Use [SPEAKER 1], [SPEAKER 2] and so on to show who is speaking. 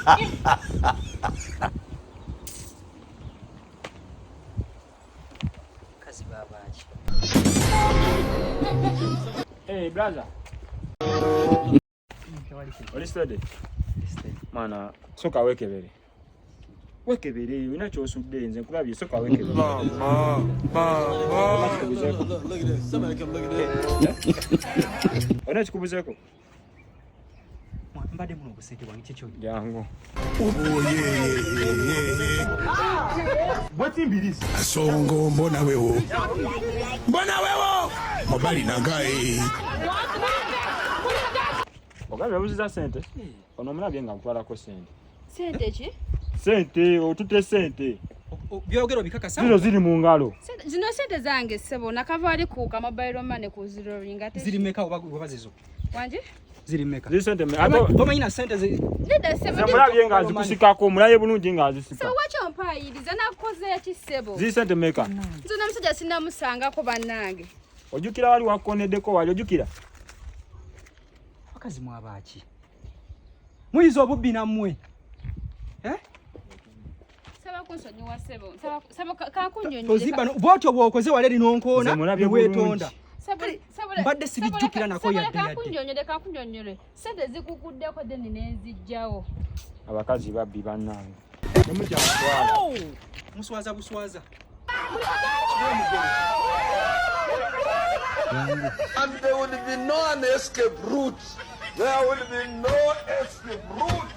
[SPEAKER 1] Kazi babaaki.
[SPEAKER 2] Hey, brother. Oli steady? Mwana, soka wekebere. Wekebere, olina ky'osudde nze nkulabye soka wekebere.
[SPEAKER 3] Mama, mama. Look at this. Somebody come look at this.
[SPEAKER 2] Olina kikubuzeeko?
[SPEAKER 1] Mbadde muno obusente bwange kikyo.
[SPEAKER 2] Jangu.
[SPEAKER 4] Songo mbona wewo mbona wewo mobali nangae.
[SPEAKER 2] Ogambye obuziza ssente? Ono omulabye nga nkutwalako ssente.
[SPEAKER 5] Sente ki?
[SPEAKER 2] Ssente, otutte ssente.
[SPEAKER 1] Byogera obikakasa?
[SPEAKER 2] Zino ziri mu ngalo.
[SPEAKER 5] Zino sente zange ssebo nakava ali ku ka mobile money ku zeroing ate.
[SPEAKER 1] Ziri meka oba oba zizo?
[SPEAKER 5] Wangi?
[SPEAKER 1] Ziri meka.
[SPEAKER 2] Ziri sente me. Ate
[SPEAKER 1] tomanyi na sente zi.
[SPEAKER 5] Nedda ssebo.
[SPEAKER 2] Mulabye nga azikusikako, omulabye bulungi nga azisika.
[SPEAKER 5] Ssebo waki ompaayiriza nakukoze ki ssebo?
[SPEAKER 2] Ziri sente meka?
[SPEAKER 5] Nze n'omusajja sinnamusangako bannange.
[SPEAKER 2] Ojjukira wali wakoneddeko wali ojjukira?
[SPEAKER 1] Abakazi mwabaaki? Muyiza obubbi nammwe. Eh?
[SPEAKER 5] Saba kunsonyiwa ssebo. Saba kankunnyonnyole.
[SPEAKER 1] Tozibba bw'otyo bw'okoze wali eri n'onkoona
[SPEAKER 2] Nze mulabye
[SPEAKER 1] ne weetonda.
[SPEAKER 2] bulungi.
[SPEAKER 1] Mbadde sibijjukira nako yadde yadde.
[SPEAKER 5] Kankunnyonnyole kankunnyonnyole. Ssente zikuguddeko deni ne nzijjawo.
[SPEAKER 2] Abakazi babbi bannange. Temukyantwala.
[SPEAKER 1] Muswaza buswaza.
[SPEAKER 3] And there will be no an escape route. There will be no escape route.